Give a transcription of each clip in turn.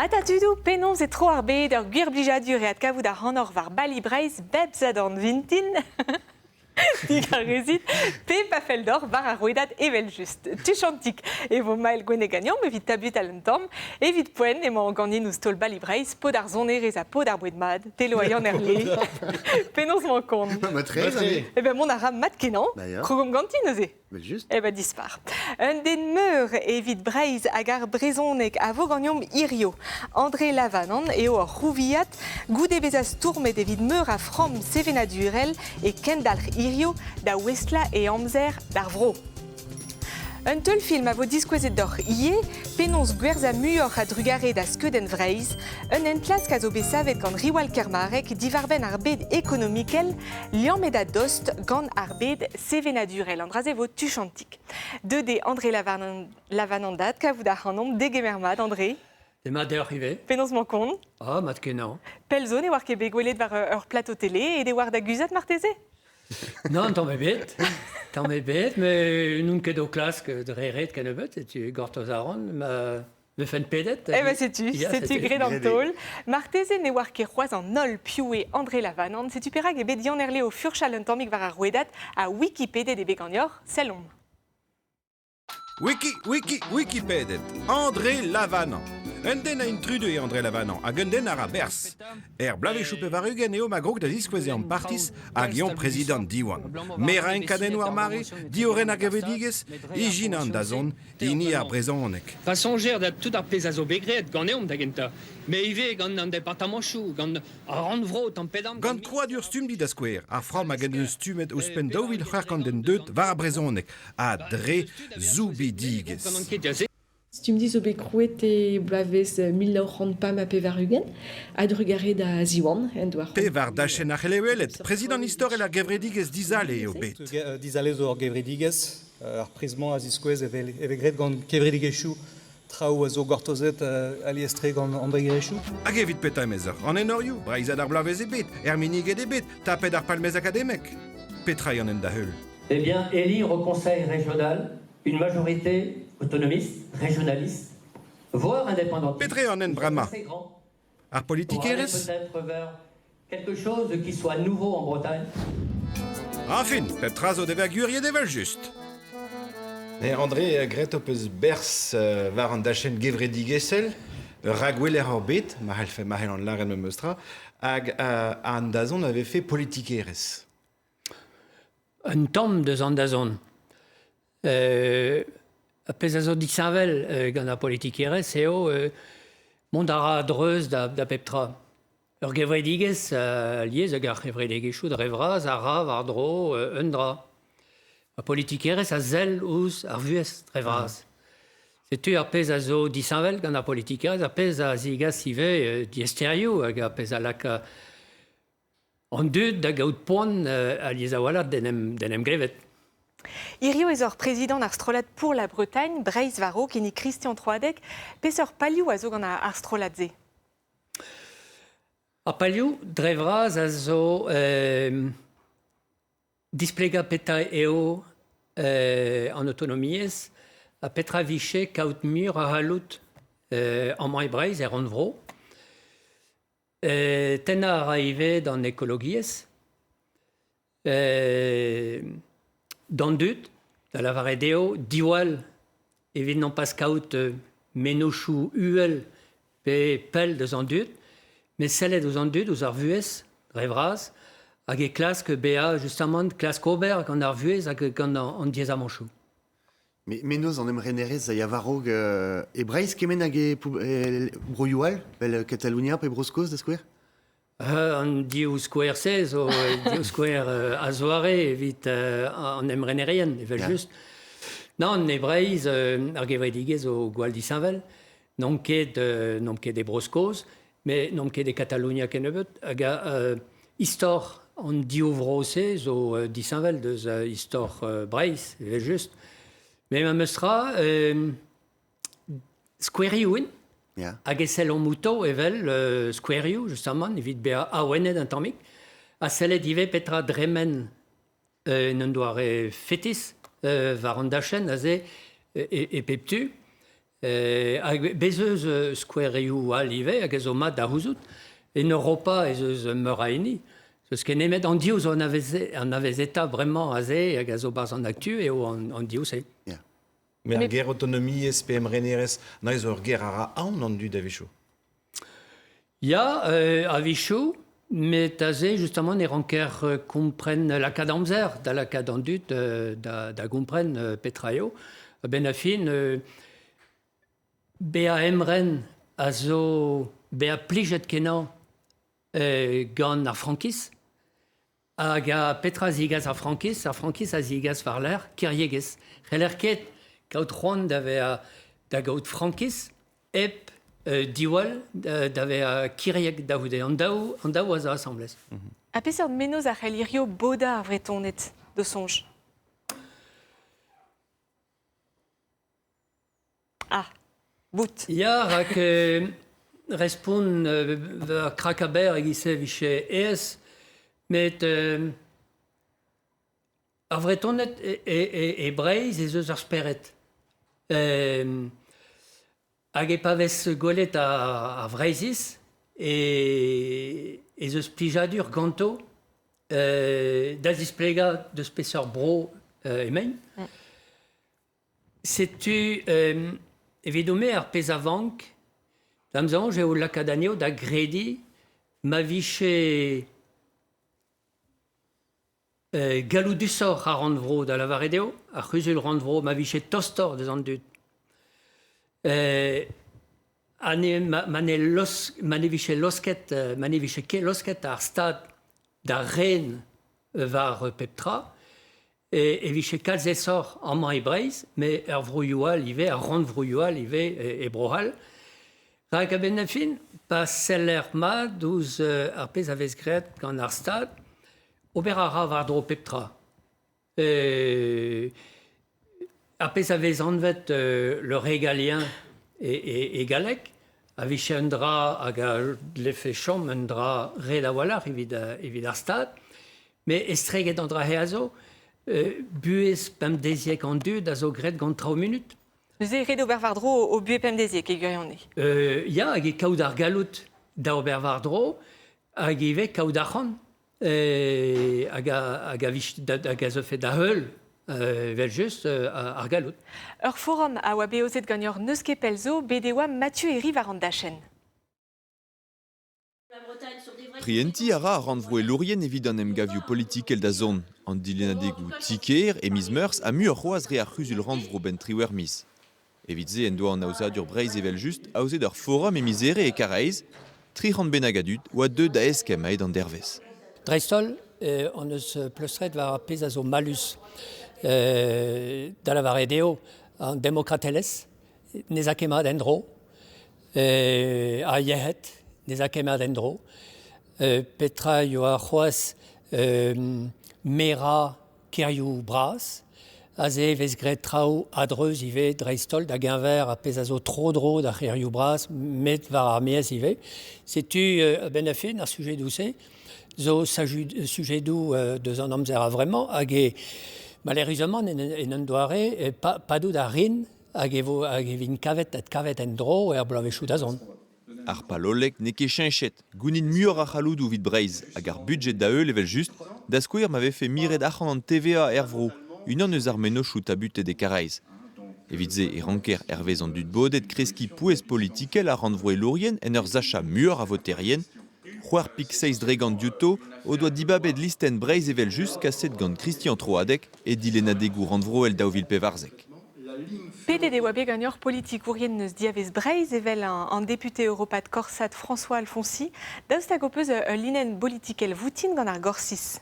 Ata tudoù, penaos e tro ar bed ur gwir blijadur eo adkavout ac'hanoc'h war Bali Breizh bep sadorn vintin. Digarezit, pe pa fell deoc'h war ar rouedad evel-just. Tuchantik e vo Mael Gwenneg ganeomp evit tabutal un tamm. Evit poent emañ ganin ouzh taol Bali Breizh, paotr ar sonerezh ha paotr ar boued mat, Telo ha Yann Herle. Penaos 'mañ kont? Ma tre, Eh ben mont a ra mat-kenañ. Krogomp ganti neuze. Evel-just. Eh ben dispar. Un den meur evit Breizh hag ar brezhoneg a vo ganeomp hirio. André Lavanant eo ur c'houviad goude bezañ stourmet evit meur a framm sevenadurel e kendalc'h hirio da ouestlañ e amzer d'ar vro. Un teulfilm a vo diskouezet deoc'h ivez penaos gwerzhañ muioc'h a drugarez da skeudenn Vreizh. Un enklask a zo bet savet gant Riwal Kermareg diwar-benn ar bed ekonomikel liammet a-dost gant ar bed sevenadurel. An dra-se vo tuchantik. Deuet eo André Lavanandad kavout ac'hanomp. Degemer mat, André. Demat deoc'h ivez. Penaos 'mañ kont? Ah, mat-kenañ. Pell zo ne oar ket bet gwelet war ur plateau télé et e oar da guzhat marteze? Non, tamm ebet. Tamm ebet, met n'on ket o klask dre ret kennebeut, setu gortoz a ran ma vefen pedet. Eh ben setu, setu graet an taol. Marteze ne oar ket c'hoazh an holl piv eo André Lavanant. Setu perak eo bet Yann Herle o furchal un tammig war ar rouedad ha Wikipedet eo bet ganeoc'h. Sellomp. Wiki, wiki, Wikipedet. André Lavanant. Un den a intrudu eo André Lavanant hag un den a ra berzh. Er bloavezhioù 80 eo ma grog da ziskouez e ampartiz hag eñ prezidant Diwan. Merañ enkadennoù ar mare, diorren ar gevredigezh, ijinañ an dazont, hini ar brezhoneg. Pa soñjer da tout ar pezh a zo bet graet ganeomp da gentañ, met ivez gant an departamantoù, gant ar rannvro tamm-pe-damm. Gant krouadur Stumdi da skouer, ar framm hag en deus stummet ouzhpenn 2600 den deuet war ar brezhoneg ha dre soubidigezh. Stumdi zo bet krouet e bloavezh 1985 a-drugarez da Ziwan en doa Pevar dachenn a c'helle welet. Prezidant istorel ar gevredigezh Dizale eo bet. Dizale zo ur gevredigezh. Ar priz-mañ a ziskouez e vez graet gant kevredigezhioù traoù a zo gortozet alies-tre gant embregerezhioù. Hag evit petra emezoc'h? An enorioù, Breizhad ar bloavezh ebet, erminiget ebet, tapet ar palmez akademek. Petra eo an hent da heul? Eh bien, élire au Conseil régional une majorité autonomiste, régionaliste, voire indépendantiste. Petra eo an hent bremañ? Ar politikerezh? Quelque chose qui soit nouveau en Bretagne. Enfin, pep tra zo dever gwiriet evel-just. Eh, André, graet ho peus berzh war an dachenn gevredigezhel, ur rakweler hor bet, ma c'hellfe ma c'hellan lâret memes tra, hag an dazont a vefe politikerezh. Un tamm deus an dazont. Ar pezh a zo disheñvel gant ar politikerezh eo mont a ra a-dreuz da da bep tra. Ur gevredigezh alies hag ar c'hevredigezhioù dre vras a ra war-dro un dra. Ar politikerezh a sell ouzh ar vuhez dre vras. Setu ar pezh a zo disheñvel gant ar politikerezh, ar pezh a zegas ivez diaesterioù hag ar pezh a laka An dud da gaout poan alies a-walc'h d'en em, d'en em glevet. Hirio ez oc'h prezidant ar strollad Pour la Bretagne, Breizh war-raok, hini Christian Troadec. Peseurt palioù a zo gant ar strollad-se? Ar palioù, dre vras, a zo displegañ petra eo an autonomiezh ha petra vije kaout muioc'h a c'halloud amañ e Breizh, er rannvro. Tennañ a ra ivez d'an ekologiezh, d'an dud, da lavaret eo diwall evit nompas kaout mennozhioù uhel pe pell deus an dud, met sellet ouzh an dud, ouzh ar vuhez dre vras, hag e klask bezañ justamant klask ober gant ar vuhez hag gant an diaezamantoù. Mennozh an emrenerezh a ya war-raok e Breizh kement hag e broioù all, evel Katalonia pe Bro-Skos da skouer? An div skouer-se zo div skouer a-zoare evit an emrenerien, evel-just. Nann, e Breizh, ar gevredigezh zo gwall disheñvel. N'omp ket, n'omp ket e Bro-Skos, met n'omp ket e Katalonia kennebeut. Hag istor an div vro-se zo disheñvel deus istor Breizh, evel-just. Met memes tra, skouerioù int, hag e sellomp outo evel skouerioù, justamant, evit bezañ awenet un tammig, ha sellet ivez petra dremen en un doare fetis war an dachenn aze e pep tu. Hag bez eus skouerioù all ivez hag a zo mat da c'houzout. En Europa ez eus meur a hini. Eus ket nemet an div zo anavezeta bremañ aze hag a zo barzh an aktu eo an div-se. Yeah. Met ar ger autonomiezh pe emrenerezh, na zo ur ger a ra aon an dud a-wechoù. Ya, a-wechoù, met aze justement e ranker kompren lakaat amzer da lakaat an dud da gompren petra eo. A-benn ar fin, bezañ emren a zo bezañ plijet-kenañ gant ar frankiz. Hag petra a zigas ar frankiz? Ar frankiz a zigas war-lerc'h kiriegezh. C'heller ket kaout c'hoant da vezañ da gaout frankiz hep diwall da vezañ kiriek da c'houde. An daou a zo asambles. Ha peseurt mennozh a c'hell hirio bodañ ar Vretoned, d'ho soñj? Ah, bout. Ya, rak respont war Krakaber e-giz-se 'vije aes, met ar Vretoned e Breizh ez eus ur spered. Hag e pa vez gwelet ar Vreizhiz ez eus plijadur ganto da zisplegañ deus peseurt bro emaint. Setu evidon-me ar pezh a vank da'm soñj eo lakaat anezho da grediñ ma vije galloudusoc'h ar rannvro, da lavaret eo ar c'huzul-rannvro, ma vije tostoc'h deus an dud. Ha ne ma ne ma ne vije laosket ma ne vije ket laosket ar Stad da ren war pep tra, e vije kalz aesoc'h amañ e Breizh, met er vroioù all ivez, ar rannvroioù all ivez e Bro-C'hall. Rak a-benn ar fin, pa seller mat ouzh ar pezh a vez graet gant ar Stad, ober a ra war-dro pep tra. Ar pezh a vez anvet le régalien e galleg a vije un dra hag a dlefe chom un dra ret a-walc'h evit ar Stad, Met estreget an dra-se a zo, buhez pemdeziek an dud a zo graet gant traoù munut. Neuze ret ober war-dro o buhez pemdeziek e gwirionez. Ya, hag e kaout ar galloud da ober war-dro, hag ivez kaout arc'hant hag a zeufe da heul evel-just ar galloud. Ur forum a oa bet aozet ganeoc'h n'eus ket pell zo, bet e oa Mathieu Herry war an dachenn. Prientiñ a ra ar rannvroelourien evit an emgavioù politikel da zont, an dilennadegoù ti-kêr e miz Meurzh ha muioc'h c'hoazh re ar C'huzul-rannvro 'benn triwec'h miz. Evit se en doa an aozadur Breizh evel-just aozet ur forum e miz Here e Karaez. 300 bennak a dud oa deuet da eskemm a-hed an dervezh. Dreist-holl hon eus pleustret war ar pezh a zo mallus da lavaret eo an demokratelezh n'ez a ket mat en-dro, ar yec'hed n'ez a ket mat en-dro. Petra yoa c'hoazh merañ kêrioù bras. Aze e vez graet traoù a-dreuz ivez, dreist-holl da-geñver ar pezh a zo tro-dro d'ar c'hêrioù bras, met war ar maez ivez. Setu a-benn ar fin ar sujedoù-se zo sujedoù deus an amzer a-vremañ hag e maleürusement en un doare padout a rin hag e vo hag e vin kavet adkavet en-dro er bloavezhioù da zont. Ar pal hollek n'eo ket cheñchet, gounit muioc'h a c'halloudoù evit Breizh hag ar budjed da heul evel-just, da skouer ma vefe miret arc'hant an TVA er vro, unan eus ar mennozhioù tabutet e Karaez. Evit se e ranker hervez an dud bodet kreskiñ pouez politikel ar rannvroelourien en ur sachañ muioc'h a voterien. C'hwec'h pik seizh dregont diouto o doa dibabet listenn Breizh evel-just kaset gant Christian Troadec e dilennadegoù rannvroel 2014. Pedet e oa bet ganeoc'h politikourien eus diavez Breizh evel an depute europat korsad François Alfonsi. Daoust hag ho peus ul linenn bolitikel voutin gant ar Gorsiz?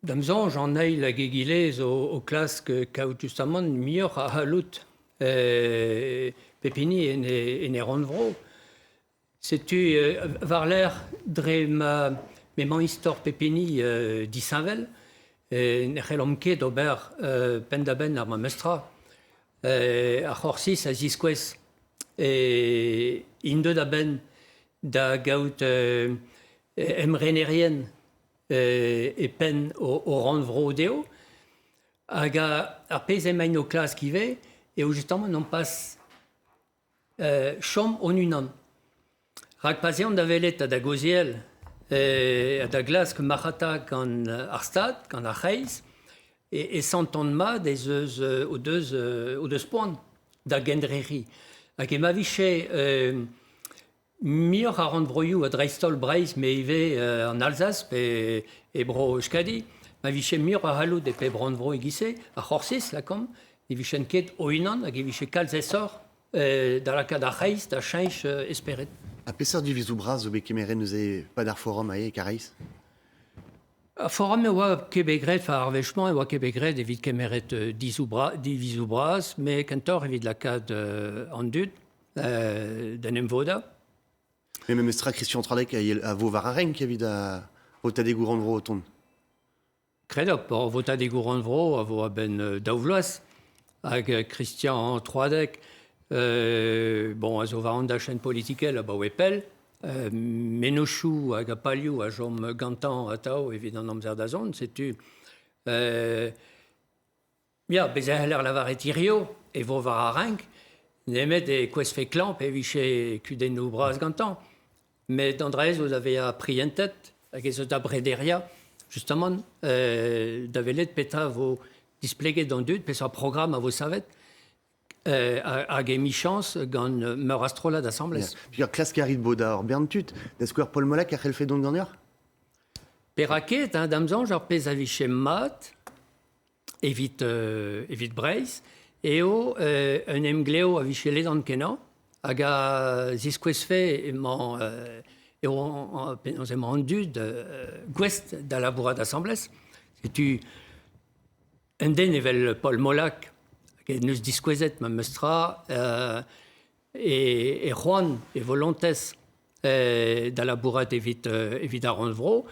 Da'm soñj, an eil hag egile zo o klask kaout justamant muioc'h a c'halloud pep hini en e rannvro. Setu war-lerc'h dre ma m'emañ istor pep hini disheñvel ne c'hellomp ket ober penn-da-benn ar memes tra. Ar C'horsiz a ziskouez int deuet a-benn da gaout emrenerien e penn o rannvro dezho. Hag ar pezh emaint o klask ivez eo justement non pas chom hon-unan. Rak pa 'z eont da welet ha da gaozeal ha da glask marc'hata gant ar Stad, gant ar c'hreiz, e santont mat ez eus o deus poan da gendrec'hiñ. Hag e ma vije muioc'h a rannvroioù ha dreist-holl Breizh met ivez an Alzas pe e Bro-Euskadi, ma vije muioc'h a c'halloud e pep rannvro e-giz-se, ar C'horsiz lakaomp, ne vijent ket o-unan hag e vije kalz aesoc'h da lakaat ar c'hreiz da cheñch e spered. Ha peseurt divizoù bras zo bet kemeret neuze 'pad ar forum aze e Karaez? Ar forum e oa ket bet graet, enfin ar wech-mañ e oa ket bet graet evit kemeret divizoù bras, met kentoc'h evit lakaat an dud d'en em vodañ. Mais memestra Christian Troadec a vo war ar renk evit ar votadegoù rannvro o tont. Kredopl, ar votadegoù rannvro a vo a-benn daou vloaz. Hag Christian Troadec, bon, a zo war an dachenn politikel abaoe pell. Mennozhioù hag palioù a chom gantañ atav evit an amzer da zont. Setu ya, bez' e c'heller lavaret hirio e vo war ar renk, nemet e kouezfe klañv pe vije kudennoù bras gantañ. Met an dra-se zo da vezañ prientet hag ez eus da brederiañ justement da welet petra vo displeget d'an dud, peseurt programm a vo savet hag emichañs gant meur a strollad asambles. Yeah. Klask a rit bodañ ur bern tud, da skouer Paul Molac a c'hellfe dont ganeoc'h? Perak ket, hein, da'm soñj, ar pezh a vije mat evit Breizh eo un emglev a vije ledan-kenañ hag a ziskouezfe emañ eo penaos emañ an dud gouest da labourat asambles. Setu un den evel Paul Molac hag en deus diskouezet memes tra e c'hoant, e volontez da labourat evit ar rannvro,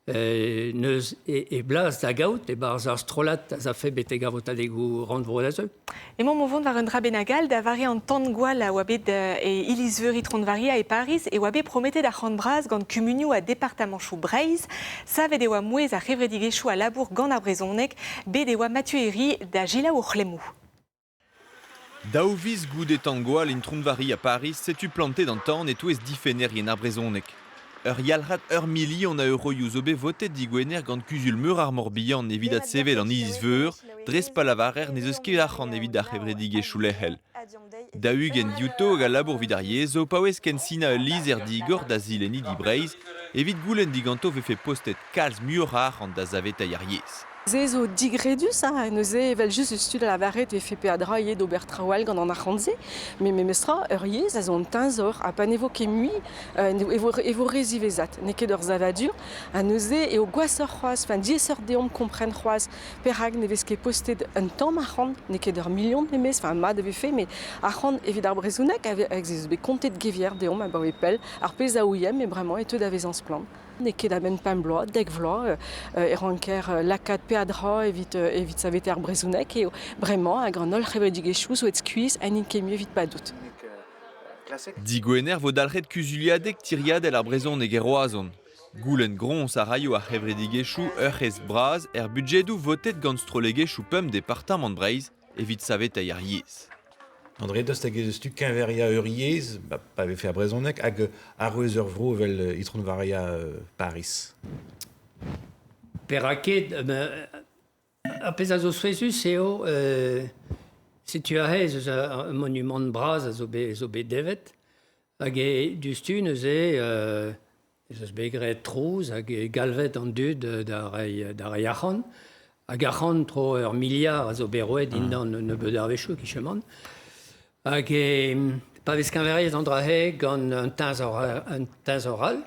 n'eus e blas da gaout e-barzh ar strollad az afe betek ar votadegoù rannvro da zeu. Emaomp o vont war un dra bennak all da vare an tan-gwall a oa bet e iliz-veur Itron-Varia e Pariz e oa bet prometet ar c'hant bras gant kumunioù ha departamanchoù Breizh. Savet e oa mouezh ar c'hevredigezhioù a labour gant ar brezhoneg. Bet e oa Mathieu Herry da selaou o c'hlemmoù. Daou viz goude tan-gwall Intron-Vari a Pariz, setu plantet an tan e-touez difennerien ar brezhoneg. Ur yalc'had ur milion a euroioù zo bet votet digwener gant Kuzul-meur ar Morbihan evit adsevel an iliz-veur, dres pa lavarer n'ez eus ket arc'hant evit ar c'hevredigezhioù lec'hel. 40 diouto hag a labour evit ar yezh zo paouez kensinañ ul lizher digor da zilennidi Breizh evit goulenn diganto 'vefe postet kalz muioc'h a arc'hant da saveteiñ ar yezh. Se zo digredus, ha neuze evel-just eus tu da lavaret e vefe peadra ivez d'ober traoù all gant an arc'hant-se. Met memestra, ur yezh a zo an teñzor ha pa ne vo ket mui e vo re ziwezhat. N'eo ket ur savadur ha neuze eo gwashoc'h c'hoazh, enfin diaesoc'h deomp kompren c'hoazh perak ne vez ket postet un tamm arc'hant, n'eo ket ur milion memes, enfin mat e vefe, met arc'hant evit ar brezhoneg hag ez eus bet kontet gevier deomp abaoe pell, ar pezh a ouiemp, met bremañ e teu da vezañ splann. N'eo ket a-benn pemp bloaz, 10 vloaz e ranker lakaat peadra evit saveter ar brezhoneg eo bremañ hag an holl c'hevredigezhioù zo skuizh ha n'int ket mui evit padout. Digwener 'vo dalc'het kuzuliadeg tiriadel ar brezhoneg e Roazhon. Goulenn groñs a raio ar c'hevredigezhioù ur c'hresk bras er budjedoù votet gant strollegezhioù pemp departamant Breizh evit saveteiñ ar yezh. André, daoust hag ez eus tu keñveriañ ur yezh, pa vefe ar brezhoneg, hag arouez ur vro evel Itron Varia Paris? Perak ket? Ar pezh a zo souezhus eo setu aze ez eus ur monumant bras a zo bet devet hag e diouzhtu neuze ez eus bet graet trouz hag galvet an dud da reiñ arc'hant. Hag arc'hant tro ur miliard a zo bet roet dindan un nebeud arvezhioù kichemant. Hag pa vez keñveriet an dra-se gant un teñzor all,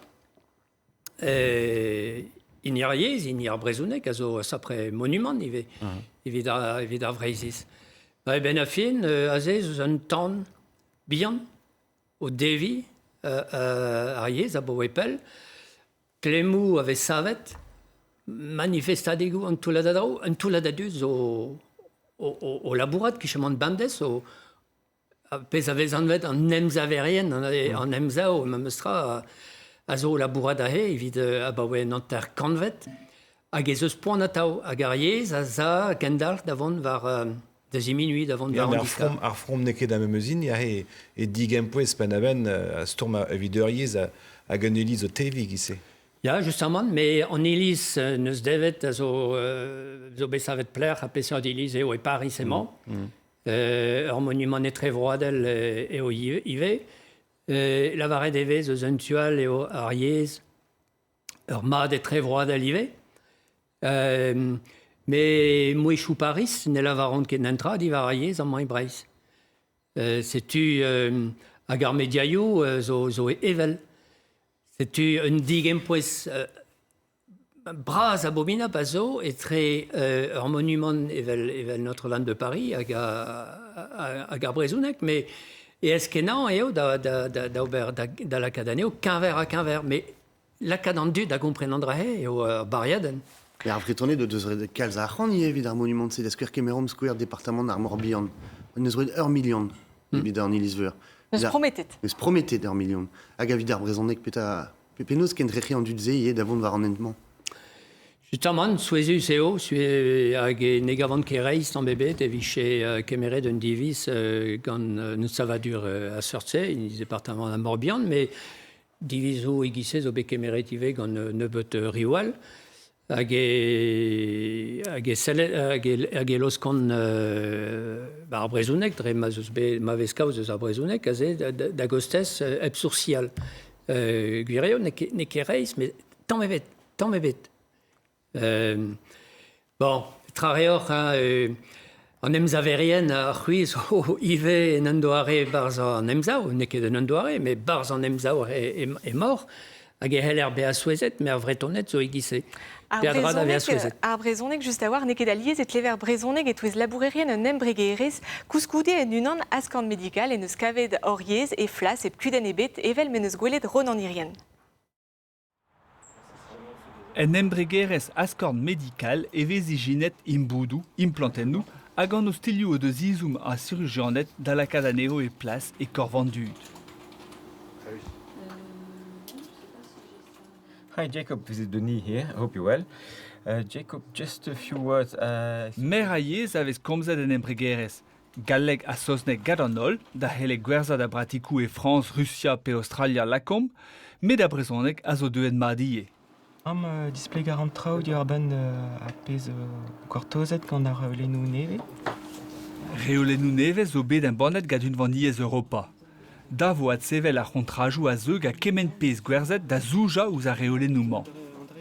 hini ar yezh, hini ar brezhoneg a zo sapre monumant ivez evit ar Vreizhiz. A-benn ar fin, aze ez eus un tan bihan o deviñ ar yezh abaoe pell. Klemmoù a vez savet, manifestadegoù an toullad a draoù, un toullad a dud zo o labourat kichemant bemdez, o pezh a vez anvet an emsaverien, an emsav memes tra, a zo o labourat aze evit abaoe un hanter kantved. Hag ez eus poan atav, hag ar yezh a za kendalc'h da vont war... Da ziminuiñ da vont Ya, war met an ar diskar. from, ar from n'eo ket da memes hini, aze e digempouez penn-a-benn a stourm evit ur yezh hag un iliz o teviñ giz-se. Ya, justamant, met an iliz n'eus devet a zo, zo bet savet plec'h ha peseurt iliz eo e Pariz emañ. Ur monumant etrevroadel eo ivez. Lavaret e vez eus un tu all eo ar yezh ur mad etrevroadel ivez. Met mouezhioù Pariz ne lavaront ket netra diwar ar yezh amañ e Breizh. Setu hag ar mediaioù zo, zo evel. Setu un digempouez bras abominabl a zo etre ur monumant evel, evel Notre-Dame de Paris hag, hag ar brezhoneg, met aes-kenañ eo da, da, da, da ober da, da lakaat anezho keñver ha keñver. Met lakaat an dud da gompren an dra-se eo ur bariadenn. Mais ar Vretoned o deus ret kalz a arc'hant ivez evit ar monumant-se, da skouer kemeromp skouer departamant ar Morbihan. On eus roet ur milion evit an iliz-veur. Neus prometet. Neus prometet ur milion. Hag evit ar brezhoneg petra penaos kendrec'hiñ an dud-se ivez da vont war an hent-mañ? Justamant, souezhus eo, hag ne gavan ket reizh tamm ebet e vije kemeret un diviz gant un ensavadur a seurt-se, en departamant ar Morbihan, met divizoù e-giz-se zo bet kemeret ivez gant nebeut reoù all. Hag e, hag e, sellet, hag e, hag e laoskont ba ar brezhoneg, dre ma, eus bet, ma vez kaoz eus ar brezhoneg, aze da, da, da gostez hep soursial. Gwir eo, n'eo ket, n'eo ket reizh, met tamm ebet, tamm ebet. Bon, tra reoc'h, hein, an emsaverien a c'hwi zo ivez en un doare 'barzh an Emsav, n'eo ket en un doare, met 'barzh an Emsav emaoc'h, hag e c'heller bezañ souezhet, met ar Vretoned zo e-giz-se. Ar Peadra da vezañ brezhoneg, souezhet. ar brezhoneg just a-walc'h n'eo ket alies e tlever brezhoneg e-touez labourerien un embregerezh. Koulskoude en unan askorn medikal en deus kavet hor yezh he flas hep kudenn ebet, evel m'en deus gwelet Ronan Hirrien. En embregerezh askorn medikal e vez ijinet imboudoù, implantennoù hag an ostilhoù o deus ezhomm ar sirujianed da lakaat anezho e plas e korf an dud. Hi Jacob, this is Denis here. I hope you're well. Jacob, just a few words. Meur a yezh a vez komzet en embregerezh. Galleg ha saozneg gant an holl, da c'hellet gwerzhañ da bratikoù e Frañs, Rusia pe Aostralia lakaomp, met ar brezhoneg a zo deuet mat ivez. Am displegañ an traoù diwar-benn ar pezh gortozet gant ar reolennoù nevez. Reolennoù nevez zo bet embannet gant Unvaniezh Europa. Da vo adsevel ar c'hontrajoù a zeu gant kement pezh gwerzhet da zoujañ ouzh ar reolennoù-mañ.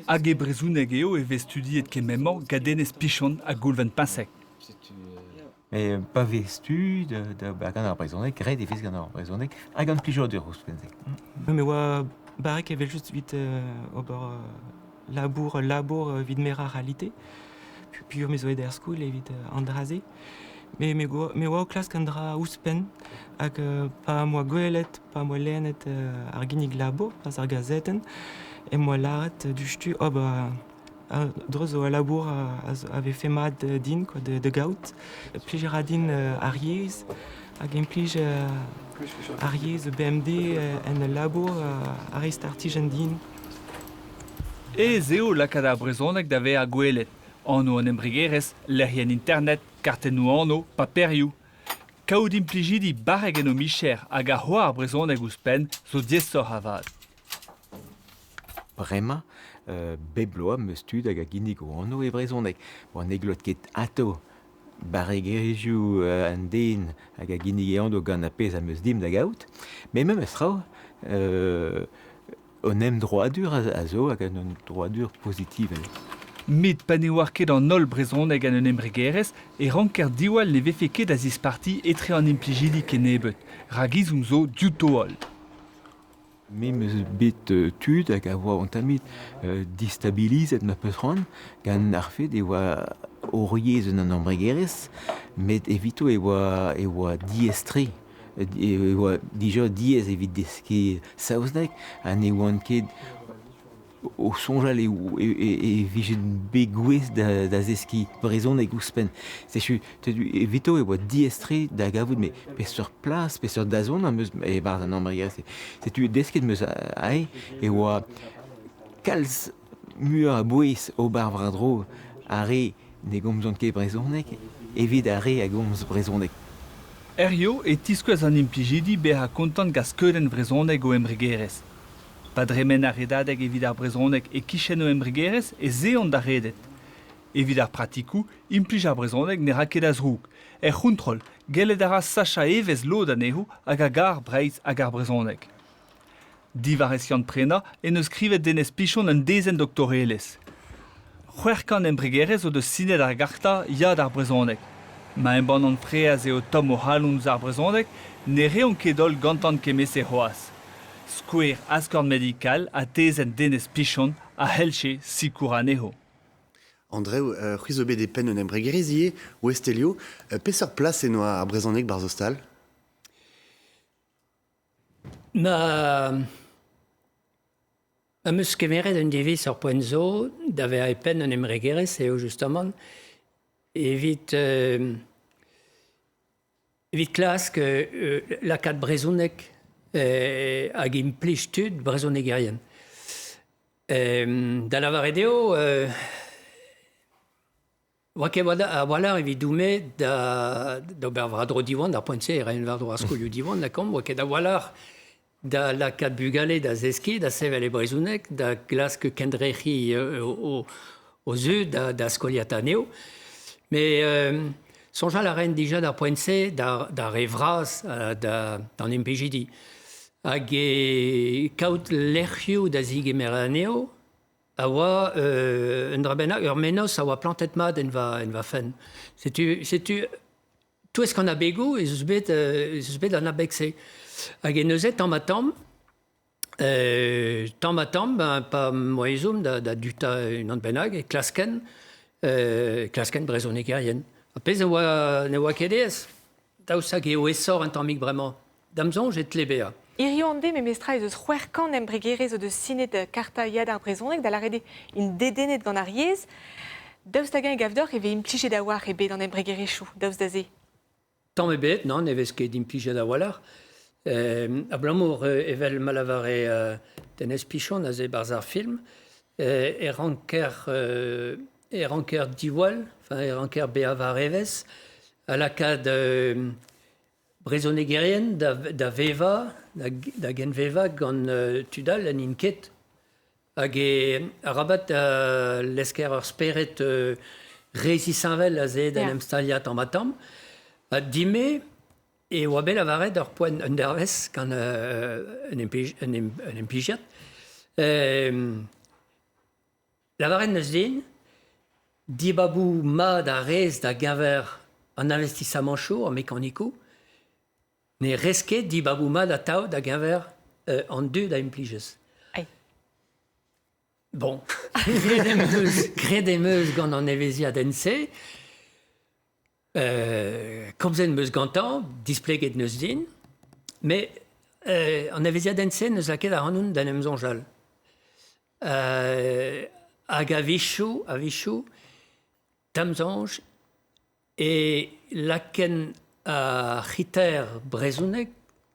Hag e brezhoneg eo e vez studiet kement-mañ gant Denez Pichon ha Goulven Pinsec. Mais pa vez tu da ober gant ar brezhoneg, graet e vez gant ar brezhoneg ha gant plijadur ouzhpenn-se. Me oa barrek evel-just evit ober labour labour evit merañ ar c'halite. Peogwir me zo aet er skol evit an dra-se. Me, me, me oa o klask un dra ouzhpenn hag pa 'm boa gwelet, pa 'm boa lennet ar ginnig labour, pas ar gazetenn, em boa lâret diouzhtu oh bah Dreuz zo al labour a vefe mat din quoi, da gaout. Plij a ra din ar yezh hag implij ar yezh BMD en ul labour a rei startijenn din. Aes eo lakaat ar brezhoneg da vezañ gwelet. Anv an embregerezh, lec'hienn internet, kartennoù anv, paperioù. Kaout implijidi barrek en o micher hag a c'hoar brezhoneg ouzhpenn zo diaesoc'h avat. Bremañ, bep bloaz 'm eus tud hag a ginnig o anv e brezhoneg. Bon, ne glot ket atav barregezhioù an den hag a ginnig e anv gant ar pezh am eus dimp da gaout. Met memes tra, un emdroadur a zo hag un emdroadur pozitivel. Met pa ne oar ket an holl brezhoneg en un embregerezh e ranker diwall ne vefe ket a zisparti etre an implijidi kennebeut, rak ezhomm zo diouto holl. Me 'm eus bet tud hag a oa un tammig distabilizet ma peus c'hoant gant ar fed e oa hor yezh en un embregerezh met evito e oa e oa diaes-tre. E oa dija diaes evit deskiñ saozneg ha ne oant ket o soñjal e, e, e vije bet gouest da, da zeskiñ brezhoneg ouzhpenn. Setu evito e oa diaes-tre da gavout met peseurt plas, peseurt dazont am eus e-barzh an embregerezh. Setu desket 'm eus aze e oa kalz muioc'h a bouez ober war-dro ar re ne gomzont ket brezhoneg. evit ar re a gomz brezhoneg. Hiziv e tiskouez an implijidi bezañ kontant gant skeudenn vrezhonek o embregerezh. Pa dremen ar redadeg evit ar brezhoneg e-kichen o embregerezh ez eont da redet. Evit ar pratikoù, implij ar brezhoneg ne ra ket a zroug. Er c'hontrol, gellet a ra sachañ evezh lod anezho hag a gar Breizh hag ar brezhoneg. Diwar e skiant-prenañ en deus skrivet Denez Pichon un dezenn doktorelezh. 600 embregerezh o deus sinet ar garta Ya d'ar brezhoneg. Ma embannont fraezh eo tomm o c'halon ouzh ar brezhoneg, ne reont ket holl gantan kement-se c'hoazh. Skouer Askorn Medikal ha tezenn Denez Pichon a c'hellje sikour anezho. Andrev, c'hwi zo bet e penn un embregerezh ivez, Westelio. Peseurt plas eno ar brezhoneg barzh ho stal? Ma am eus kemeret un diviz ur poent zo da vezañ e penn un embregerezh eo justamant evit evit klask lakaat brezhoneg hag implij tud brezhonegerien. Da lavaret eo Oa ket a-walc'h evidoun-me da d'ober war-dro Diwan, d'ar poent-se e raen war-dro ar skolioù Diwan, lakaomp, oa ket a-walc'h da lakaat bugale da zeskiñ, da sevel e brezhoneg, da glask kendrec'hiñ o zud, da skoliata anezho. Met soñjal a raen dija d'ar poent-se d'ar re vras, d'an implijidi. Hag e kaout lec'hioù da zegemer anezho, a oa un dra bennak, ur mennozh a oa plantet mat en va, en va fenn. Setu, setu touesk an abegoù ez eus bet, ez eus bet an abeg-se. Hag e neuze, tamm-ha-tamm, tamm-ha-tamm, ben, pa 'm boa ezhomm da, da duta unan bennak, e klasken, klasken brezhonegerien. Ar pezh a oa, ne oa ket aes. Daoust hag eo aesoc'h un tammig bremañ? Da'm soñj e tle bezañ. Hiziv an deiz memestra ez eus 600 embregerezh o deus sinet karta Ya d'ar brezhoneg, da lâret eo int dedennet gant ar yezh. Daoust hag-eñ e gav deoc'h e vez implijet a-walc'h e bed an embregerezhioù, daoust da se? Tamm ebet, nann, ne vez ket implijet a-walc'h. Abalamour evel ma lavare Denez Pichon aze 'barzh ar film, e ranker e ranker diwall, enfin e ranker bezañ war evezh ha lakaat Brezhonegerien da vevañ, da genvevañ gant tud all n'int ket. Hag e arabat lesker ur spered re zisheñvel aze d'en em staliañ tamm-ha-tamm. Ha din-me e oa bet lavaret ur poent un dervezh gant un implijiad. Lavaret 'neus din dibaboù mat a rez da-geñver an investisamantoù, ar mekanikoù, ne rez ket dibaboù mat atav da-geñver an dud a implijez. Bon, graet em eus, graet em eus gant an evezhiadenn-se. Komzet em eus gantañ, displeget 'neus din, met an evezhiadenn-se 'neus lakaet ac'hanon d'en em soñjal. Hag a-wechoù, a-wechoù, da'm soñj e lakaen ar c'hriter brezhoneg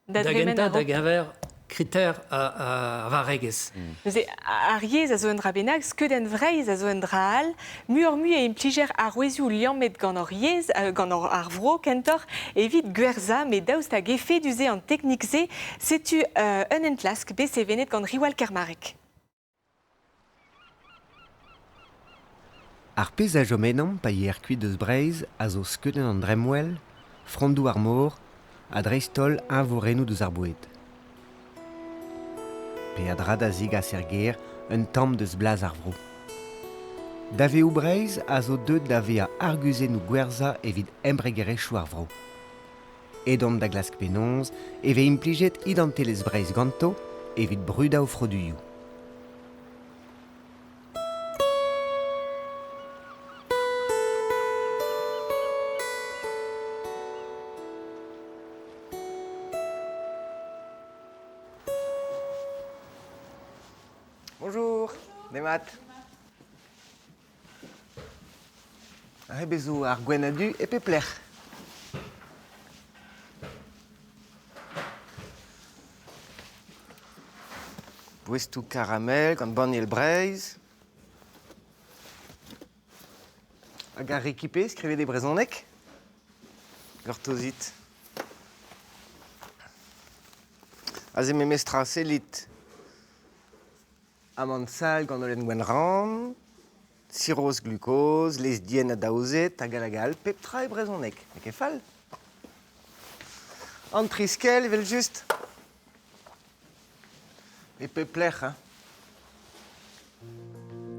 Da da dremen gentañ da a-raok. geñver kriter ar varregezh. Neuze, ar yezh a zo un dra bennak, skeudenn Vreizh a zo un dra all. Muioc'h-mui e implijer arouezioù liammet gant hor yezh, gant hor, ar vro kentoc'h, evit gwerzhañ, met daoust hag efedus eo an teknik-se, setu un enklask bet sevenet gant Riwal Kermarek. Ar pezh a chom ennomp pa yeer kuit eus Breizh a zo skeudenn an dremmwel, frondoù ar mor ha dreist-holl eñvorennoù deus ar boued. Peadra da zegas er gêr un tamm deus blaz ar vro. Daveoù Breizh a zo deuet da vezañ arguzennoù gwerzhañ evit embregerezhioù ar vro. Edont da glask penaos e vez implijet identelezh Breizh ganto evit brudañ o froduioù. Bonjour, demat. Aze bez zo ar gwenn-ha-du e pep lec'h. Boestoù karamel gant banniel Breizh. Hag ar rekipe skrivet e brezhoneg. Gortozit. Aze memestra sellit. Amann sall gant holen gwenn-ran, siroz glukoz, laezh dienn adaozet, hag all hag all, pep tra e brezhoneg. N'eo ket fall. An triskell, evel-just. E pep lec'h, hein.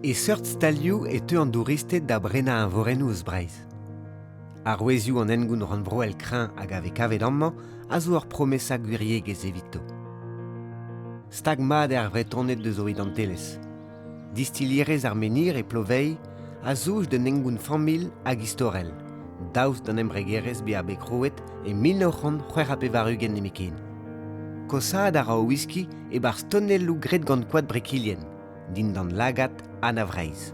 E seurt stalioù e teu an douristed da brenañ eñvorennoù eus Breizh. Arouezioù an hengoun rannvroel kreñv hag a vez kavet amañ a zo ur promesa gwiriegezh evito. Stag mat eo ar Vretoned deus o identelezh. Distilherezh ar menhir e Ploveilh a zouj d'un hengoun familh hag istorel, daoust d'an embregerezh bezañ bet krouet e 1986 nemetken. Kosaat a ra o wiski e-barzh tonelloù graet gant koad Brekilien, dindan lagad Anna Vreizh.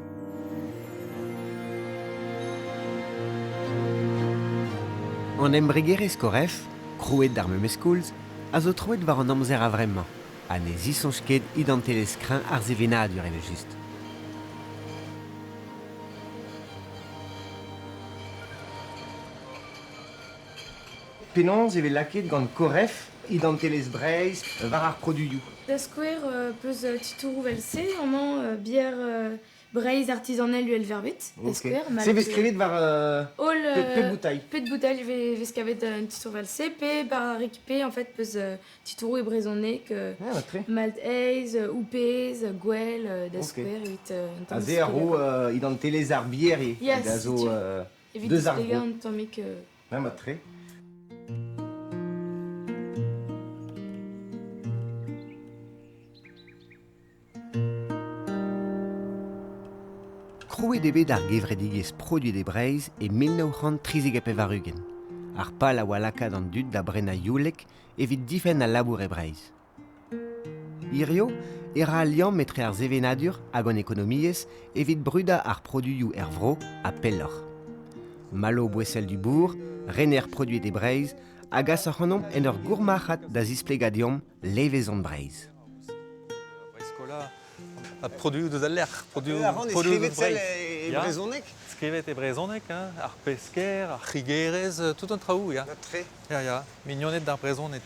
An embregerezh Koref, krouet d'ar memes koulz, a zo troet war an amzer a-vremañ ha ne zisoñj ket identelezh kreñv ar sevenadur evel-just. Penaos e vez lakaet gant Koref identelezh Breizh war ar produioù? Da skouer peus titouroù 'vel-se amañ bier Breizh artizanel uhelverbet, da skouer. Se vez skrivet war Holl, pep boutailh? Pet boutailh vez kavet un titour 'vel-se, pe bar ar rekipe en fait peus titouroù e brezhoneg, malt aes, oupez, gwell, da skouer evit un tamm Aze a ro identelezh ar bier Yes, da zo Evit deus ar vro. displegañ un tammig Ah, mat-tre. Krouet eo bet ar gevredigezh Produet e Breizh e 1993. Ar pal a oa lakaat an dud da brenañ youlek evit difenn al labour e Breizh. Hirio e ra al liamm etre ar sevenadur hag an ekonomiezh evit brudañ ar produioù er vro ha pelloc'h. Malo Boissel-Dubourg, rener Produet e Breizh, a gas ac'hanomp en ur gourmarc'had da zisplegañ deomp levezon Breizh. Ha produioù deus al lec'h, produioù, produioù deus Breizh. E brezhoneg? Skrivet e brezhoneg, hein, ar pesker, ar c'higerez, tout an traoù, ya. Tre. Ya, ya, mignoned d'ar brezhoned.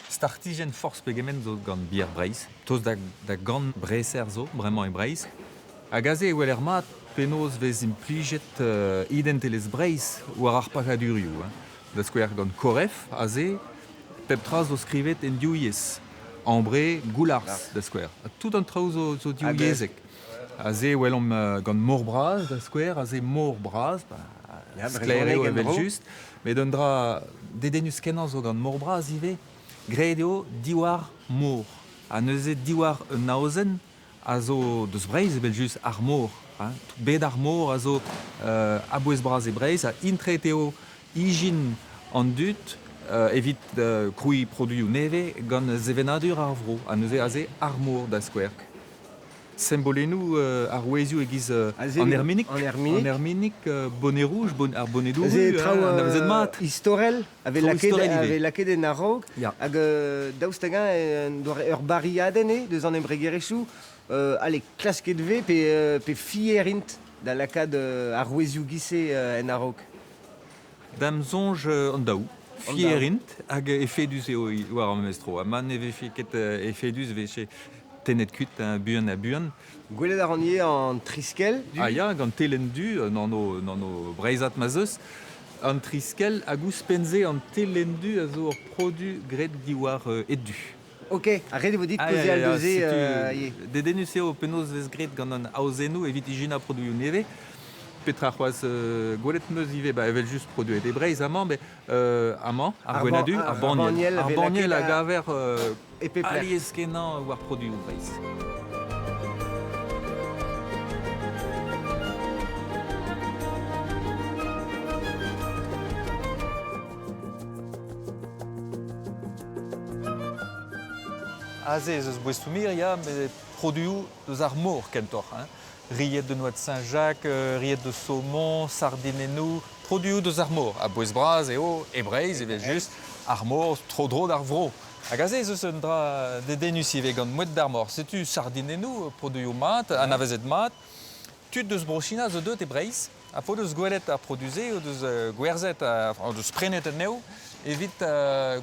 Startijenn forzh pegement zo gant bier Breizh, tost da, da gant breser zo bremañ e Breizh. Hag aze e weler mat penaos vez implijet identelezh Breizh war ar pakadurioù. Hein. Da skouer gant Koref, aze, pep tra zo skrivet en div yezh. Ambre, Goularz, da skouer. Tout an traoù zo, zo divyezhek. Aze e welomp gant mor bras, da skouer, aze mor bras, ba, sklaer eo evel-just. Met un dra dedennus-kenañ zo gant mor bras ivez. Graet eo diwar mor. Ha neuze diwar un aozenn a zo deus Breizh evel-just, ar mor. Hein. Bed ar mor a zo a-bouez-bras e Breizh ha intret eo ijin an dud evit krouiñ produioù nevez gant sevenadur ar vro. Ha neuze aze ar mor da skouer. Sembolennoù arouezioù e-giz an erminig, an erminig, bonnet rouge, bon, ar bonedoù Aze traoù anavezet mat. Istorel a vez lakaet, a vez lakaet en a-raok. Hag daoust hag-eñ ur bariadenn eo deus an embregerezhioù allez, klasket vez pe, pe fier int da lakaat arouezioù giz-se en a-raok. Da'm soñj an daou. Fier int hag efedus eo war ar memes tro. Ha ma ne vefe ket efedus e vefe tennet kuit buan ha buan. Gwelet a ran ivez an triskell du. Ah ya, gant telenn du, un anv, un anv breizhat ma 'z eus. An triskell hag ouzhpenn-se an telenn du a zo ur produ graet diwar ed-du. Ok, ha ret e vo dit kaozeal deus se ivez. Dedennus eo penaos e vez graet gant an aozennoù evit ijinañ produioù nevez. Petra c'hoazh gwelet 'm eus ivez, ba evel-just produet e Breizh amañ, met amañ, ar gwenn-ha-du, ar banniel. Ar banniel a gaver alies-kenañ war produioù Breizh. Aze ez eus boestoù-mir, ya, met produoù eus ar mor kentoc'h. Hein. Ried de noix de Saint-Jacques, ried de saumon, sardinennoù, produoù deus ar mor. A-bouez bras eo, e Breizh evel-just, ar mor tro-dro d'ar vro. Hag aze ez eus un dra dedennus ivez gant Moued d'ar mor. Setu sardinennoù, produoù mat, anavezet mat. Tud deus Bro-China zo deuet e Breizh ha p'o deus gwelet ar produ-se o deus gwerzhet o deus prenet anezho evit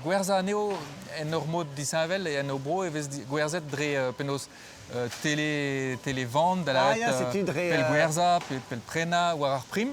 gwerzhañ anezho en ur mod disheñvel en o bro e vez gwerzhet dre penaos tele televan da lâret pellgwerzhañ pe pellprenañ war ar prim.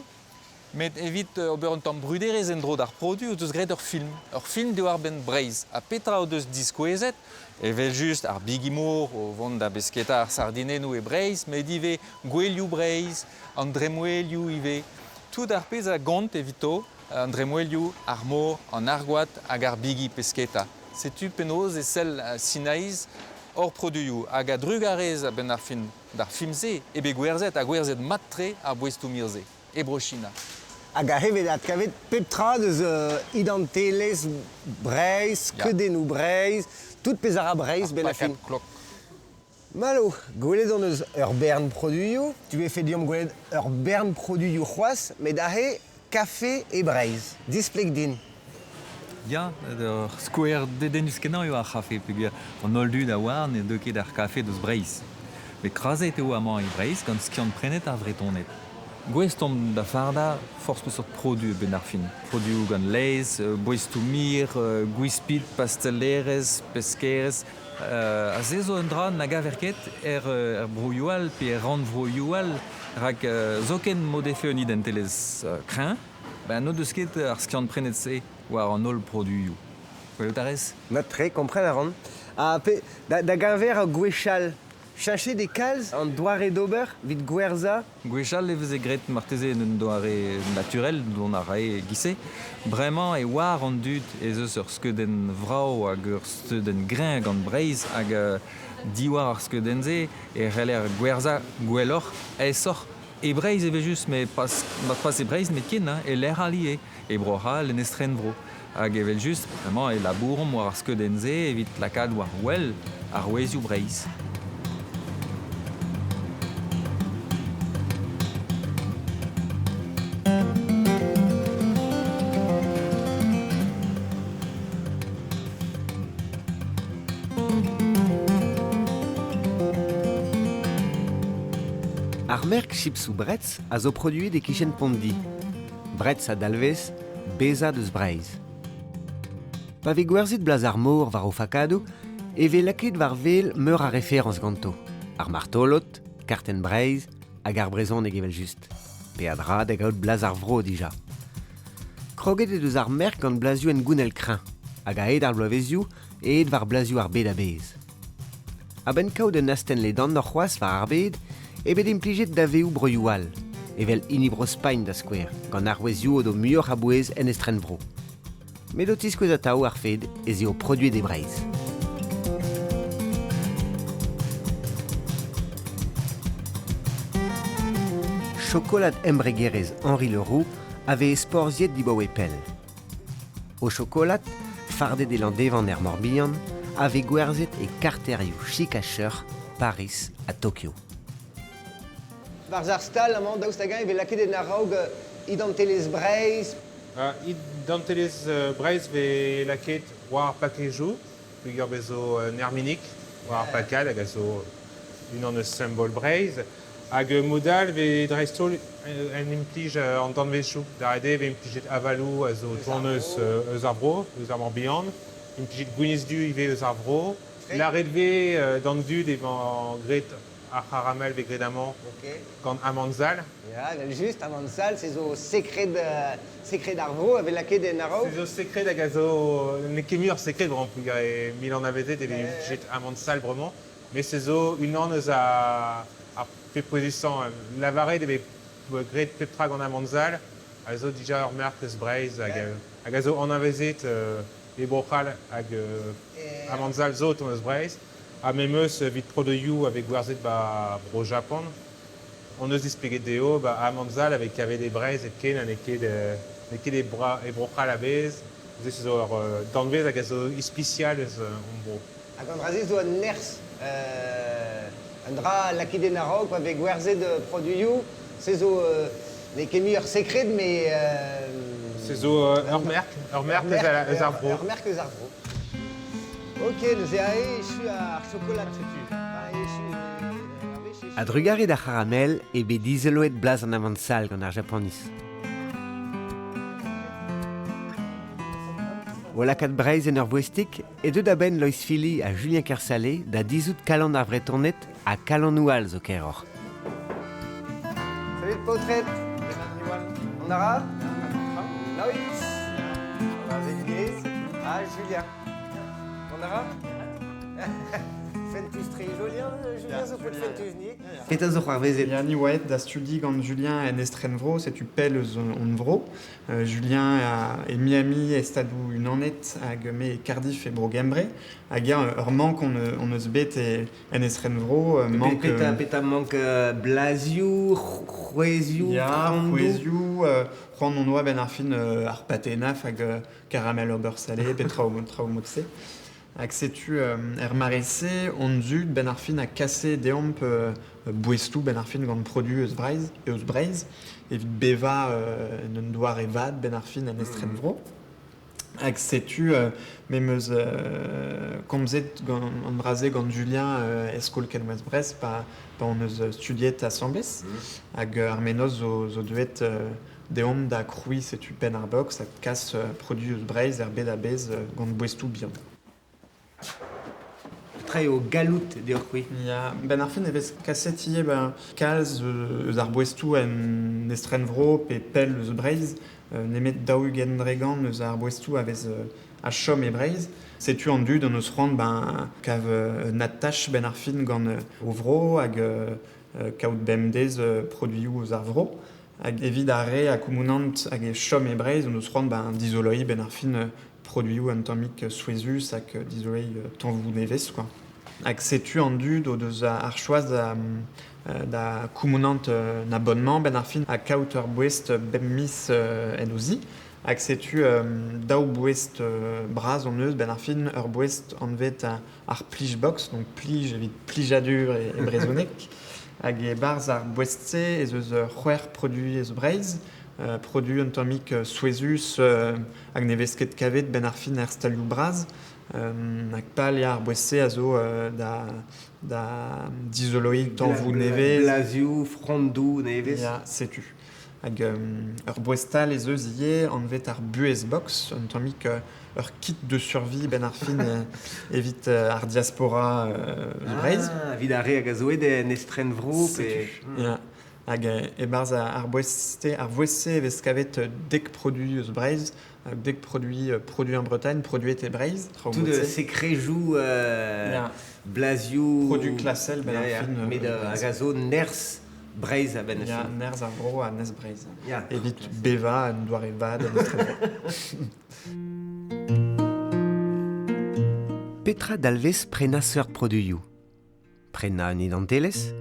Met evit ober un tamm bruderezh en-dro d'ar produ o deus graet ur film. Ur film diwar-benn Breizh. Ha petra o deus diskouezet? Evel-just ar bigi-mor o vont da besketa ar sardinennoù e Breizh, met ivez gouelioù Breizh, an dremmwelioù ivez. Tout ar pezh a gont evito, an dremmwelioù, ar mor, an argoad hag ar bigi pesketa. Setu penaos e sell Sinaiz hor produioù hag a-drugarez a-benn ar fin d'ar film-se eo bet gwerzhet ha gwerzhet mat-tre ar boestoù-mir-se. E Bro-China. Hag aze vez adkavet pep tra deus identelezh Breizh, skeudennoù Breizh, tout pezh a ra Breizh benn ar fin. Klok. Malo, gwelet hon eus ur bern produioù, tu vefe deomp gwelet ur bern produioù c'hoazh, met aze kafe e Breizh. Displeg din. Ya, ur skouer dedennus-kenañ eo ar c'hafe peogwir an holl dud a oar ne deu ket ar kafe deus Breizh. Met krazet eo amañ e Breizh gant skiant-prenet ar Vretoned. Gouest omp da fardañ forzh peseurt produ a-benn ar fin. Produoù gant laezh, boestoù-mir, gwispid, pastellerezh, peskerezh. Ha se zo un dra na gaver ket er broioù all pe er rannvroioù all, rak zoken m'o defe un identelezh kreñv, ben n'o deus ket ar skiant-prenet-se war an holl produioù. Gwelout a rez? Mat-tre, kompren a ran. Ha pe, da geñver gwechall, Cheñchet eo kalz an doare d'ober evit gwerzhañ. Gwechall e veze graet marteze en un doare naturel, dont a rae e-giz-se. Bremañ e oar an dud ez eus ur skeudenn vrav hag ur skeudenn greñv gant Breizh hag diwar ar skeudenn-se e c'heller gwerzhañ gwelloc'h, aesoc'h. E Breizh evel-just, met pas, pas e Breizh nemetken, hein, e lec'h all ivez, e Bro-C'hall, en estrenvro. Hag evel-just, bremañ e labouromp war ar skeudenn-se evit lakaat war wel arouezioù Breizh. Ar merk chipsoù Bretz a zo produet e-kichen Pondi. Bretz a dalvez bezañ deus Breizh. Pa vez gwerzhet blaz ar mor war o fakadoù e vez lakaet war wel meur a referañs ganto. Ar martolod, kartenn Breizh hag ar brezhoneg evel-just. Peadra da gaout blaz ar vro dija. Kroget eo deus ar merk gant blazioù hengounel kreñv hag a-hed ar bloavezioù aet war blazioù ar bed a-bezh. A-benn kaout un astenn ledanoc'h c'hoazh war ar bed eo bet implijet daveoù broioù all, evel hini Bro-Spagn da skouer, gant arouezioù o do muioc'h a bouez en estrenvro. Met o tiskouez atav ar fed ez eo produet e Breizh. Chokolad embregerezh Henri Leroux a vez esporziet dibaoe pell. O chokolad, fardet e Landévant er Morbihan, a vez gwerzhet e karterioù chik-ha-cheuc'h Pariz ha Tokyo. Barzh ar stal amañ, daoust hag-eñ e vez lakaet en a-raok identelezh Breizh? Identelezh Breizh vez lakaet war ar pakejoù, peogwir bez zo un erminig war ar pakad hag a zo unan eus simbol Breizh. Hag mod all vez dreist-holl en implij an danvezioù. Da ret eo e vez implijet avaloù a zo tont eus eus ar vro, eus ar Morbihan. Implijet gwinizh-du ivez eus ar vro. Lâret vez d'an dud emañ graet ar c'haramel vez graet amañ gant amann sall. Ya, evel-just, amann sall, se zo sekred, sekred ar vro a vez lakaet en a-raok. Se zo sekred hag a zo n'eo ket mui ur sekred bremañ peogwir e mil anavezet e vez implijet amann sall bremañ. Met se zo unan eus ar pep pouezusañ. Lavaret e vez graet pep tra gant amann sall, a zo dija ur merk eus Breizh hag a zo anavezet e Bro-C'hall hag amann sall zo o tont eus Breizh. Ha memes evit produioù a vez gwerzhet ba Bro-Japan, hon eus displeget dezho ba amann sall a vez kavet e Breizh hepken ha n'eo ket n'eo ket e Bro-C'hall a-bezh. Se zo ur danvez hag a zo ispisial eus hon bro. Hag an dra-se zo un nerzh, un dra lakaet en a-raok pa vez gwerzhet produioù. Se zo n'eo ket mui ur sekred, met... Se zo ur merk, ur merk eus ar vro. Ur merk eus ar vro. Ok, neuze aze echu ar chokolad setu. Enfin, echu ar wech. A-drugarez d'ar c'haramel eo bet dizoloet blaz an amann sall gant ar Japaniz. O lakaat Breizh en ur voestig e deu da benn Loeiz Fili ha Julien Kersalé da dizhout kalon ar Vretoned ha kalonoù all zo kaeroc'h. Salut paotred On a ra Loeiz Ah Julien On a ra Fentus-tre Julien, Julien zo paotr fentus ni. Petra zo c'hoarvezet? Ya, ni oa aet da studi gant Julien en estrenvro, setu pell eus hon vro. Julien e Miami e Stadoù Unanet hag me e Cardiff e Bro-Gembre. Hag eñ ur mank hon eus bet en estrenvro. Mank, Petra, petra mank blazioù, c'hwezhioù, Ya, c'hwezhioù, c'hoant hon oa benn ar fin ar patenaf hag caramel au beurre salé, pe traoù traoù mod-se. Hag setu er mare-se hon zud benn ar fin a kase deomp boestoù benn ar fin gant produoù eus Breizh, eus Breizh evit bevañ en un doare vat benn ar fin en estrenvro. Hag setu me 'm eus komzet gant an dra-se gant Julien e skol Kenwerzh Brest pa pa hon eus studiet asambles. Hag ar mennozh zo, zo deuet deomp da krouiñ setu penn ar box ha kas produoù eus Breizh er bed a-bezh gant boestoù bihan. Petra eo galloud deoc'h-c'hwi? Ya, benn ar fin e vez kaset ivez ben, kalz eus ar boestoù en estrenvro pe pell eus Breizh, nemet 40 dregant eus ar boestoù a vez a chom e Breizh. Setu an dud hon eus c'hoant ben, kav un adtach benn ar fin gant o vro hag kaout bemdez produioù eus ar vro. Hag evit ar re a koumounant hag e chom e Breizh hon eus c'hoant ben, dizoloiñ benn ar fin produioù un tammig souezhus hag dizoleiñ tañvoù nevez quoi. Hag setu an dud o deus ar choaz da, da koumounant un abonnement benn ar fin ha kaout ur boest bep miz en o zi. Hag setu daou boest bras hon eus benn ar fin, ur boest anvet ar Plij Box, donc plij evit plijadur e, e brezhoneg. Hag e-barzh ar boest-se ez eus c'hwec'h produiñ eus Breizh, Produ un tammig souezhus hag ne vez ket kavet benn ar fin er stalioù bras. Hag pal eo ar boest-se a zo da, da dizoloiñ tañvoù nevez. Blazioù, frondoù nevez. Ya, setu. Hag ur boest all ez eus ivez anvet ar Buhez Box, un tammig ur kit de survie benn ar fin evit ar diaspora eus Breizh. Ah, evit ar re hag a zo aet en estrenvro. Pe... Ya. Hag e-barzh ar boest-se ar voest-se e vez kavet dek produiñ eus Breizh, dek produiñ produiñ en Bretagne, produet e Breizh. Tout sekrejoù, blazioù... Produoù klasel benn ar fin. Met hag a zo nerzh Breizh a-benn ar fin. Ya, nerzh ar vro ha nerzh Breizh. Evit bevañ en doare vat en estrenvro. Petra dalvez prenañ seurt produioù? Prenañ un identelezh?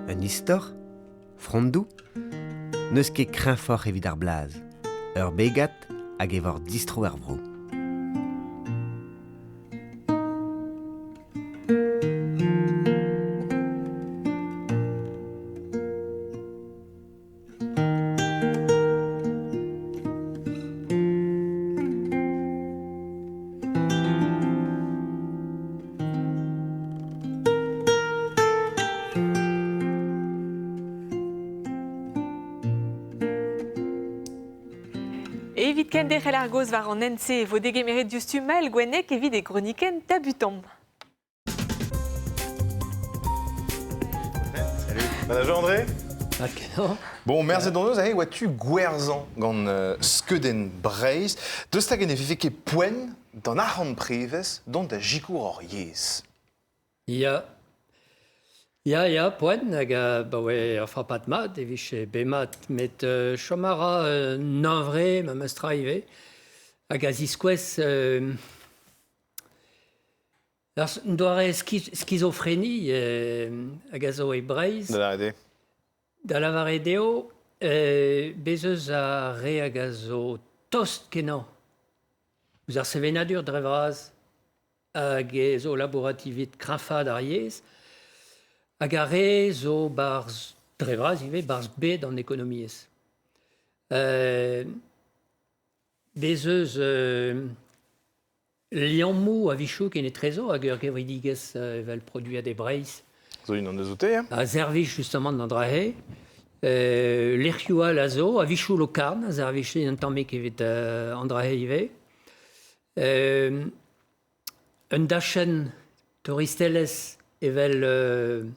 Un istor? Frondoù? N'eus ket kreñfoc'h evit ar blaz. Ur begad hag e vor distro er vro. Evit kenderc'hel ar gaoz war an hent-se e vo degemeret diouzhtu Mael Gwenneg evit e gronikenn Tabutomp. Salut. Manager André Bon, merzet hon eus aze oa tu gwerzhañ gant skeudenn Breizh. Deus hag en e vefe ket poent d'an arc'hant prevez dont da sikour hor yezh. Ya. Ya, ya, poent, hag abaoe ur frapad mat e vije bet mat, met chom a ra un hunvre memes tra ivez, hag a ziskouez Un doare skizofreni hag a zo e Breizh. Da lavaret eo. Da lavaret eo bez' eus ar re hag a zo tost-kenañ ouzh ar sevenadur dre vras hag e zo labourat evit kreñfaat ar yezh hag ar re zo 'barzh dre vras ivez 'barzh bed an ekonomiezh. Bez' eus Liammoù a-wechoù kenetrezo hag ur gevredigezh evel Produet e Breizh. Zo unan eus oute, hein? A servij justement d'an dra-se. Lec'hioù all a zo, a-wechoù Lokarn a servij un tammig evit an dra-se ivez. Un dachenn touristelezh evel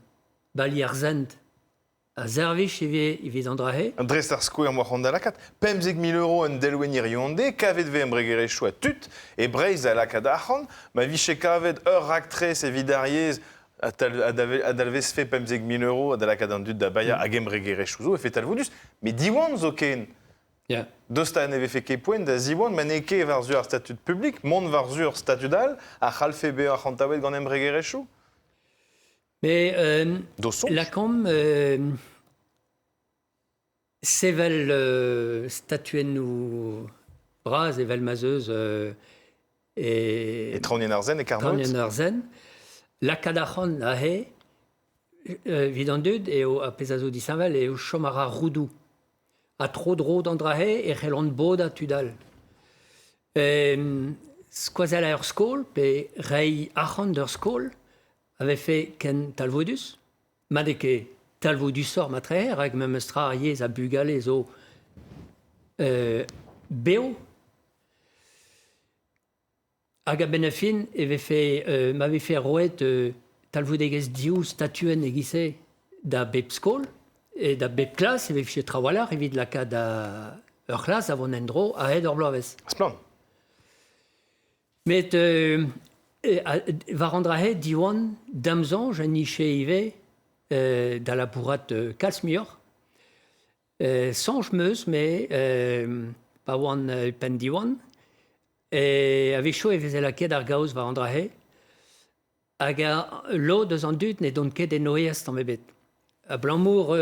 Bali ar Sent a servij evit an dra-se. Dreist ar skouer 'm boa c'hoant da lakaat 15 000 euro un delwenn hiziv-an-deiz, kavet 'vez embregerezhioù ha tud e Breizh da lakaat arc'hant. Ma vije kavet ur raktres evit ar yezh a dalvezfe 15 000 euro ha da lakaat an dud da baeañ hag embregerezhioù zo e fe talvoudus. Met Diwan zoken. Daoust ha ne vefe ket poent da Ziwan ma n'eo ket war-zu ar statud publik, mont war-zu ur statud all a c'hallfe bezañ arc'hantaouet gant embregerezhioù? Mais lakaomp sevel statuennoù bras evel ma 'z eus e... E Traoñienn ar Sen e Karnoed? Traoñienn ar Sen. Lakaat arc'hant aze evit an dud eo ar pezh a zo disheñvel eo chom a ra roudoù. Ha tro-dro d'an dra-se e c'hellont bodañ tud all. Skoazellañ ur skol pe reiñ arc'hant d'ur skol a vefe ken talvoudus. Ma n'eo ket talvoudusoc'h matrehe rak memes tra ar yezh ha bugale zo bev. Hag a-benn ar fin e vefe ma vefe roet talvoudegezh div statuenn e-giz-se da bep skol e da bep klas e vefe trawalc'h evit lakaat ur c'hlas da vont en-dro a-hed ur bloavezh. Splann. Met war an dra-se Diwan da'm soñj en nije ivez da labourat kalz muioc'h. Soñj 'm eus me pa oan e penn Diwan a-wechoù e veze lakaet ar gaoz war an dra-se hag lod eus an dud ne dont ket en o aes tamm ebet. Abalamour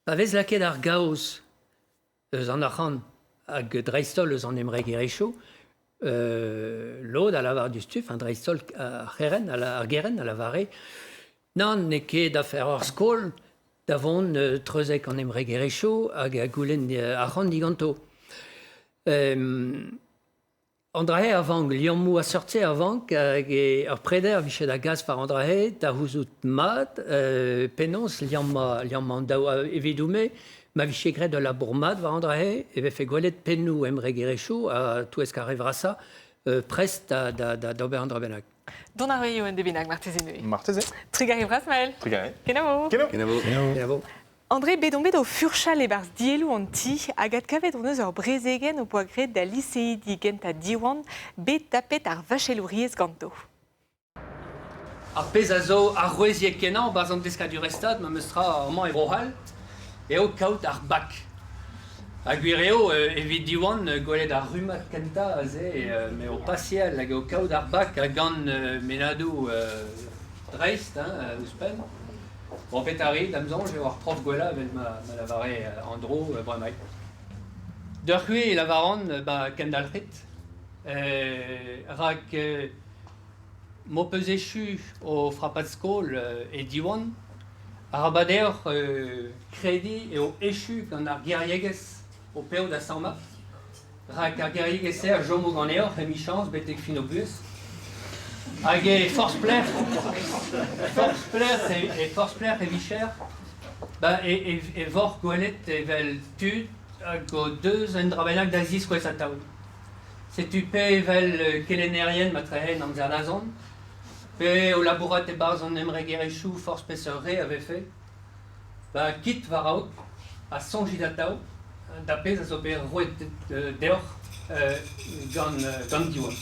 pa vez lakaet ar gaoz eus an arc'hant hag dreist-holl eus an embregerezhioù, lod a lavar diouzhtu, enfin dreist-holl ar c'herent, ar gerent a lavare nann, n'eo ket afer ur skol da vont treuzek an embregerezhioù hag goulenn arc'hant diganto. An dra-se a vank, liammoù a seurt-se a vank hag ur preder a vije da gas war an dra-se da c'houzout mat penaos liammañ liammañ an daou. Evidout-me, ma vije graet ul labour mat war an dra-se e vefe gwelet pennoù embregerezhioù a-touesk ar re vrasañ prest da d'ober an dra bennak. Dont a raio un de bennak marteze neuze. Marteze. Trugarez bras, Maël. Trugarez. Kenavo. Kenavo. Kenavo. Kenavo. André, bet on bet o furchal e-barzh dielloù an ti hag adkavet hon eus ur brezegenn ho poa graet da liseidi gentañ Diwan, bet tapet ar vachelouriezh ganto. Ar pezh a zo aroueziek-kenañ 'barzh an deskadurezh-stad memes tra amañ e Bro-C'hall eo kaout ar bak. Ha gwir eo evit Diwan gwelet ar rummad kentañ aze m'eo pasial hag eo kaout ar bak ha gant mennadoù dreist hein, ouzhpenn. Bon, petra rit, da'm soñj eo ar prof gwellañ evel ma, ma lavare an dro bremaik. Deoc'h-c'hwi e lavaran ba kendalc'hit, rak m'ho peus echu ho frapad skol e Diwan, arabat deoc'h krediñ eo echu gant ar giriegezh ho pev da sammañ, rak ar geriegezh-se a chomo ganeoc'h emichañs betek fin ho buhez. Hag e forzh pelec'h, forzh pelec'h, e forzh pelec'h e vicher, ba, e, e, e voc'h gwelet evel tud hag o deus un dra bennak da ziskouez atav. Setu pe evel kelennerien matrehe en amzer da zont, pe o labourat e-barzh an embregerezhioù forzh peseurt re a vefe. Ba kit war-raok ha soñjit atav da pezh a zo bet roet deoc'h gant, gant Diwan.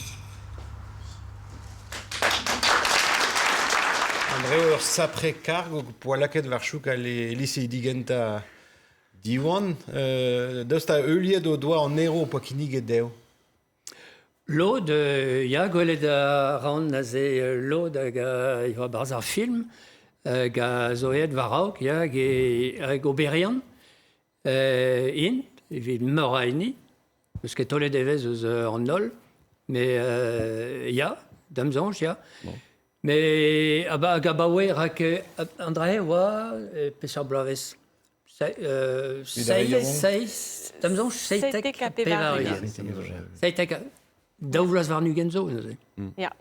André ur sapre karg ho poa lakaet war chouk al liseidi gentañ Diwan. Daoust ha heuliet o doa an ero ho poa kinniget dezho? Lod, ya, gwelet a ran aze lod hag a yoa 'barzh ar film, hag a zo aet war-raok, ya, hag hag oberiant int, evit meur a hini. N'eus ket taolet evezh eus an holl, met ya, da'm soñj, ya. Mais hag abaoe, rak an dra-se oa peseurt bloavezh? Seizh, seizh, da'm soñj, 97. 97, 22 zo neuze. Ya.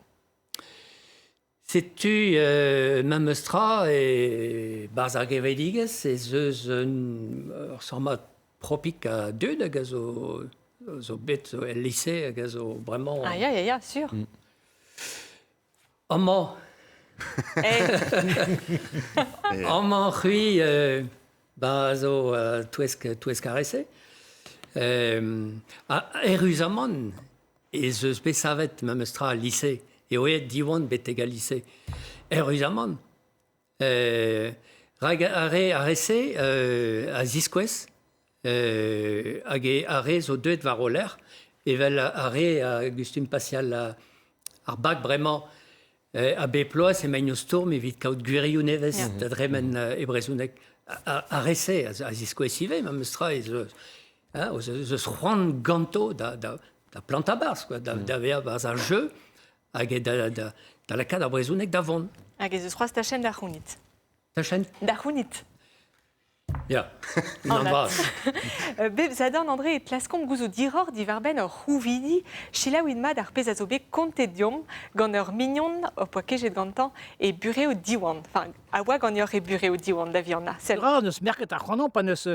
Setu memes tra e barzh ar gevredigezh ez eus un ur sammad propik a dud hag a zo zo bet zo el lise hag a zo bremañ Ah ya, ya, ya, sur. Amañ. Amañ c'hwi ba zo touesk touesk ar re-se. Ha eüruzamant ez eus bet savet memes tra al lise. Eo aet Diwan betek al lise. Eüruzamant. Rak ar re ar re-se a ziskouez hag ar re zo deuet war o lerc'h evel ar re a gustum paseal ar bak bremañ a bep bloaz emaint o stourm evit kaout gwirioù nevez da dremen e brezhoneg. Ar re-se a ziskouez ivez memes tra ez eus ez eus c'hoant ganto da, da, da plantañ barzh, quoi, da, da vezañ barzh ar jeu hag da, da, da lakaat ar brezhoneg da vont. Hag ez eus c'hoazh tachenn da c'hounit. Tachenn? Da c'hounit. Ya, unan vras. Bep sadorn, André, e klaskomp gouzout diroc'h diwar-benn hor c'houvidi. Selaouit mat ar pezh a zo bet kontet deomp gant ur mignon ho poa kejet gantañ e burev Diwan. Enfin, a oa ganeoc'h e burev Diwan da vihanañ. Sell. Ra neus merket ar c'hanon pa neus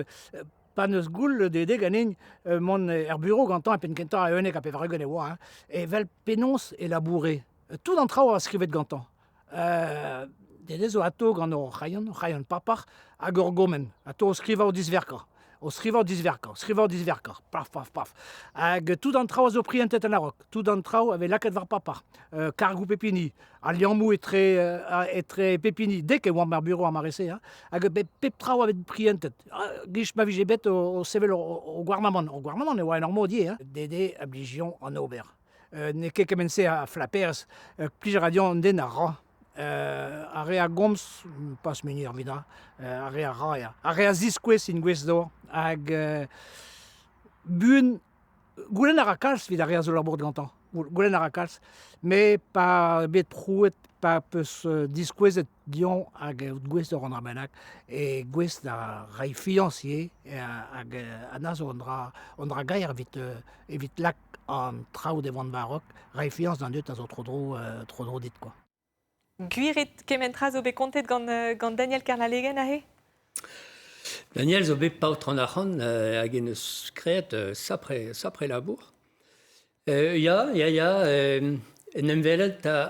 pa neus goull dede ganin mont er bureau gantañ e penn kentañ a 91 e oa, hein, evel penaos e laboure. Tout an traoù a oa skrivet gantañ. Dede zo atao gant hor c'hrayon, c'hrayon papar, hag ur gomenn. Atao o skrivañ o disverkañ. O skrivañ o disverkañ, skrivañ o disverkañ, paf, paf, paf. Hag tout an traoù a zo prientet en a-raok. Tout an traoù a vez lakaet war papar. Kargoù pep hini, al liammoù etre, etre pep hini. Dek e oamp er bureau ar mare-se, hein. Hag pep tra a oa bet prientet. Gich ma vije bet o sevel o gouarnamant. O gouarnamant e oa en ur mod ivez, hein. Dede a blijion an ober. N'eo ket kement-se a flaperezh. Plij a ra dezhañ an den a ra. Ar re a gomz, pas mui evit ar re a ra, ya. Ar re a ziskouez int gouest d'ober. Hag buan, goulenn a ra kalz evit ar re a zo labour gantañ. Goulenn a ra kalz. Met pa bet prouet, pa peus diskouezet dezhañ hag out gouest d'ober un dra bennak, e gouest da reiñ fiañs ivez hag a zo un dra, un dra gaer evit, evit lak an traoù de vont war-raok, reiñ fiañs d'an dud a zo tro-dro tro-dro dit quoi. Gwir eo kement tra zo bet kontet gant, gant Daniel Kerlalegen aze? Daniel zo bet paotr an arc'hant hag en deus graet sapre, sapre labour. Ya, ya, ya, en em welet a,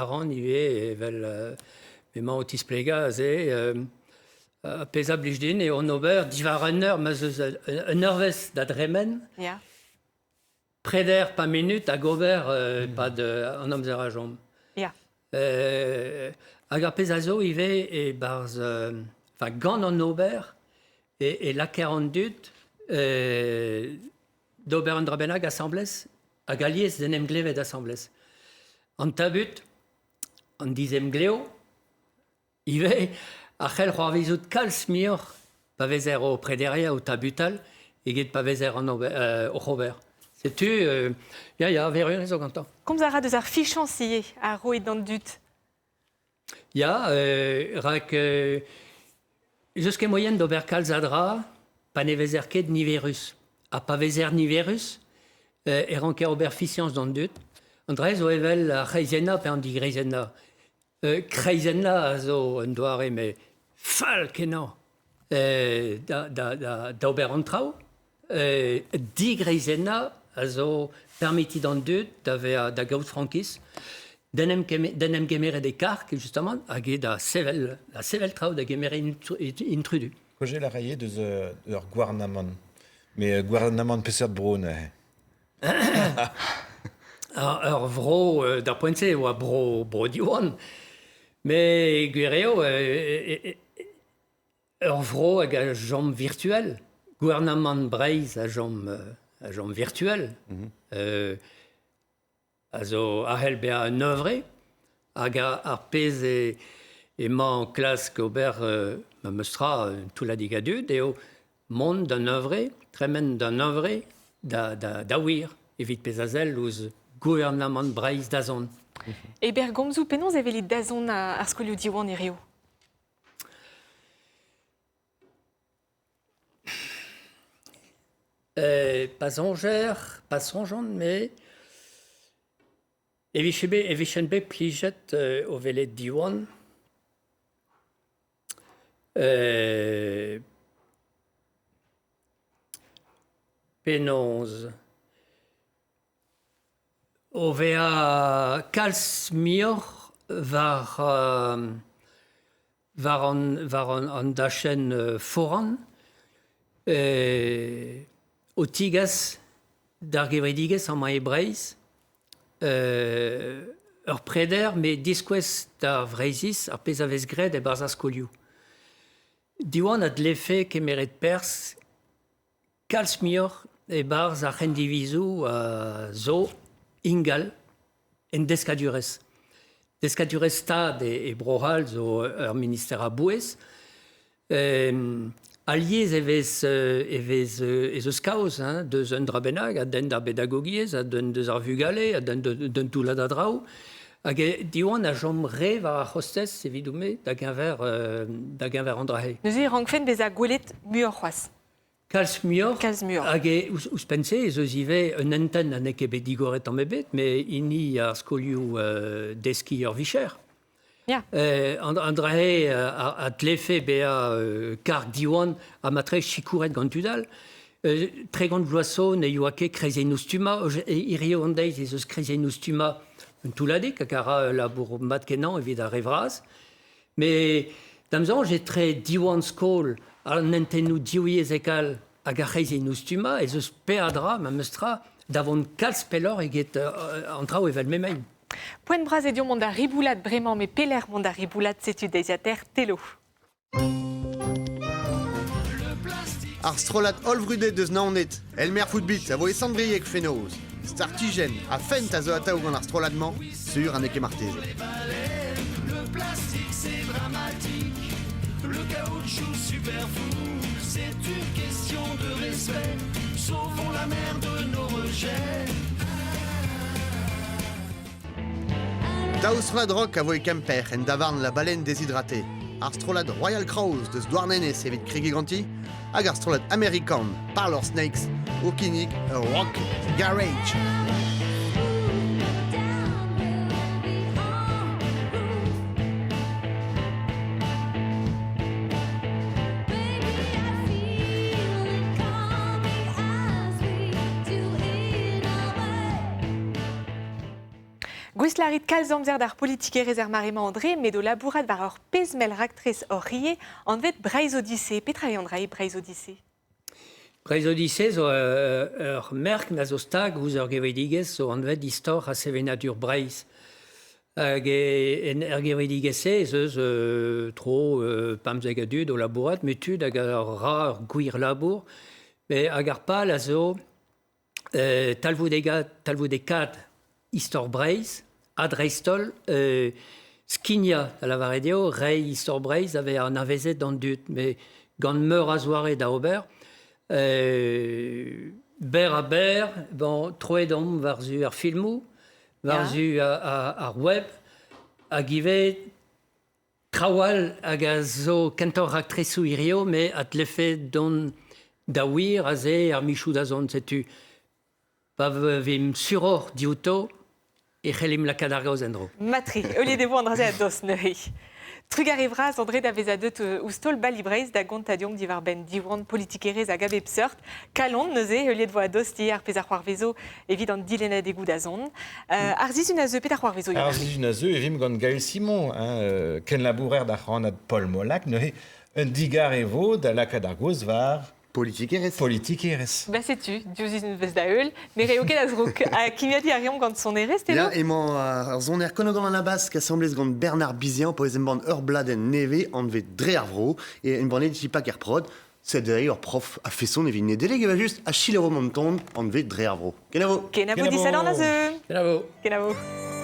a ran ivez evel m'emañ o tisplegañ aze. Pezh a blij din eo an ober diwar un eur ma'z eus un eurvezh da dremen. Ya. Preder pa minut hag ober e-pad an amzer a chom. Ya. Hag ar pezh a zo ivez e-barzh enfin gant an ober e lakaer an dud d'ober un dra bennak asambles hag alies d'en em glevet asambles. An tabut, an dizemglev ivez a c'hell c'hoarvezout kalz muioc'h pa vezer o prederiañ o tabutal eget pa vezer an ober, oc'h ober. Setu, ya, ya, wirionez zo gantañ. Komz a ra deus ar fichañs ivez a roit d'an dud. Ya, rak ez eus ket moaien d'ober kalz a dra pa ne vezer ket niverus. Ha pa vezer niverus e ranker ober fiziañs d'an dud. An dra zo evel ar c'hreizennañ pe an digreizennañ. Kreizennañ a zo un doare met fall-kenañ da ober an traoù. Digreizennañ a zo permetiñ d'an dud da vezañ da gaout frankiz, d'en em d'en em gemeret e karg justement hag eo da sevel da sevel traoù, da gemer intrudu. Kaozeal a rae deus ur gouarnamant. Mais gouarnamant peseurt bro neuze? Ur vro d'ar poent-se e oa bro bro Diwan. Met gwir eo ur vro hag a chom virtuel. Gouarnamant Breizh a chom a chom virtuel. A zo a c'hell bezañ un hunvre hag ar pezh emañ klask ober memes tra un toulladig a dud eo mont d'an hunvre, tremen d'an hunvre da, da, da wir evit pezh a sell ouzh gouarnamant Breizh dazont. E berr-gomzoù, penaos e welit dazont ar skolioù Diwan hiriv? Pa soñjer, pa soñjan, me, E vije bet, e vijen bet plijet o welet Diwan penaos o vezañ kalz muioc'h war war an war an dachenn foran o tigas d'ar gevredigezh amañ e Breizh ur preder met diskouez d'ar Vreizhiz ar pezh a vez graet e-barzh ar skolioù. Diwan a dlefe kemeret perzh Kalz muioc'h e-barzh ar c'hendivizoù a zo ingal en deskadurezh. Deskadurezh Stad e Bro-C'hall zo ur minister a-bouez. Alies e vez e vez ez eus kaoz hein, deus un dra bennak a denn d'ar bedagogiezh, a denn deus ar vugale, a denn d'un toullad a draoù. Hag Diwan a chom re war ar c'hostez evidout-me da geñver da geñver an dra-se. Neuze e rankfen bezañ gwelet muioc'h c'hoazh. Kalz muioc'h. Kalz muioc'h. Hag ouzhpenn-se ez eus ivez un hentenn ha n'eo ket bet digoret tamm ebet, met hini ar skolioù deskiñ ur vicher. Ya. An dra-se a dlefe bezañ karg Diwan ha matre sikouret gant tud all. 30 vloaz zo ne yoa ket kreizennoù stummañ. Hiziv an deiz ez eus kreizennoù stummañ un toulladig hag a ra ul labour mat-kenañ evit ar re vras. Met da'm soñj etre Diwan Skol, an hentennoù divyezhek all hag ar c'hreizennoù stummañ ez eus peadra, memes tra, da vont kalz pelloc'h eget an traoù evel m'emaint. Poent bras eo deomp mont da riboulat bremañ, met pelec'h mont da riboulat setu deiziataer Telo. Ar strollad hollvrudet eus Naoned, Elmer Footbeat, a vo e Sant-Brieg fenoz. Startijenn ha fent a zo atav gant ar strollad-mañ, sur ha n'eo ket marteze. Daou strollad rock a vo e Kemper en davarn La Baleine Déshydratée. Ar strollad Royal Crows deus Douarnenez evit kregiñ ganti hag ar strollad amerikan Parlor Snakes o kinnig ur rock garage. Gouestl a rit kalz amzer d'ar politikerezh er mare-mañ André, met o labourat war ur pezh-mell raktres hor rie anvet Breizh Odyssée. Petra eo an dra Breizh Odyssée? Breizh Odyssée zo ur merk na zo stag ouzh ur gevredigezh zo anvet Istor ha sevenadur Breizh. Hag en er gevredigezh-se ez eus tro 15 a dud o labourat, met tud hag a ra ur gwir labour. Met hag ar pal a zo talvoudekaat istor Breizh ha dreist-holl skignañ, da lavaret eo, reiñ istor Breizh da vezañ anavezet d'an dud, met gant meur a zoare da ober. Berr-ha-berr, bon, troet omp war-zu ar filmoù, war-zu ar web, hag ivez Traoù all hag a zo kentoc'h raktresoù hiziv met a dlefe dont da wir aze ar michoù da zont. Setu pa vimp suroc'h diouto e c'hellimp lakaat ar gaoz en-dro. Matre, heuliet e vo an dra-se a-dost neuze. Trugarez vras André da vezañ deuet ouzh taol Bali Breizh da gontañ deomp diwar-benn diwan politikerezh hag a bep seurt. Kalon neuze, heuliet vo a-dost ivez ar pezh a c'hoarvezo evit an dilennadegoù da zont. Ar sizhun a zeu, petra c'hoarvezo Ar sizhun a zeu e vimp gant Gaël Simon, hein, kenlabourer d'ar c'hannad Paul Molac. Neuze, un digar e vo da lakaat ar gaoz war... Politikerezh. Politikerezh. Ba setu, diouzh sizhunvezh da heul, ne reo ket a zrouk. Ha kimiadiñ a reomp gant sonerezh, Teno? Ya, emañ ar soner Konogan an Abask asambles gant Bernard Bizian pa vez embann ur bladenn nevez anvet Dre ar Vro e embannet Jipak er prod. Sed eo ur prof a-feson evit Nedeleg evel-just ha selaouomp an ton anvet Dre ar Vro. Kenavo! Kenavo disadorn a zeu! Kenavo! Kenavo!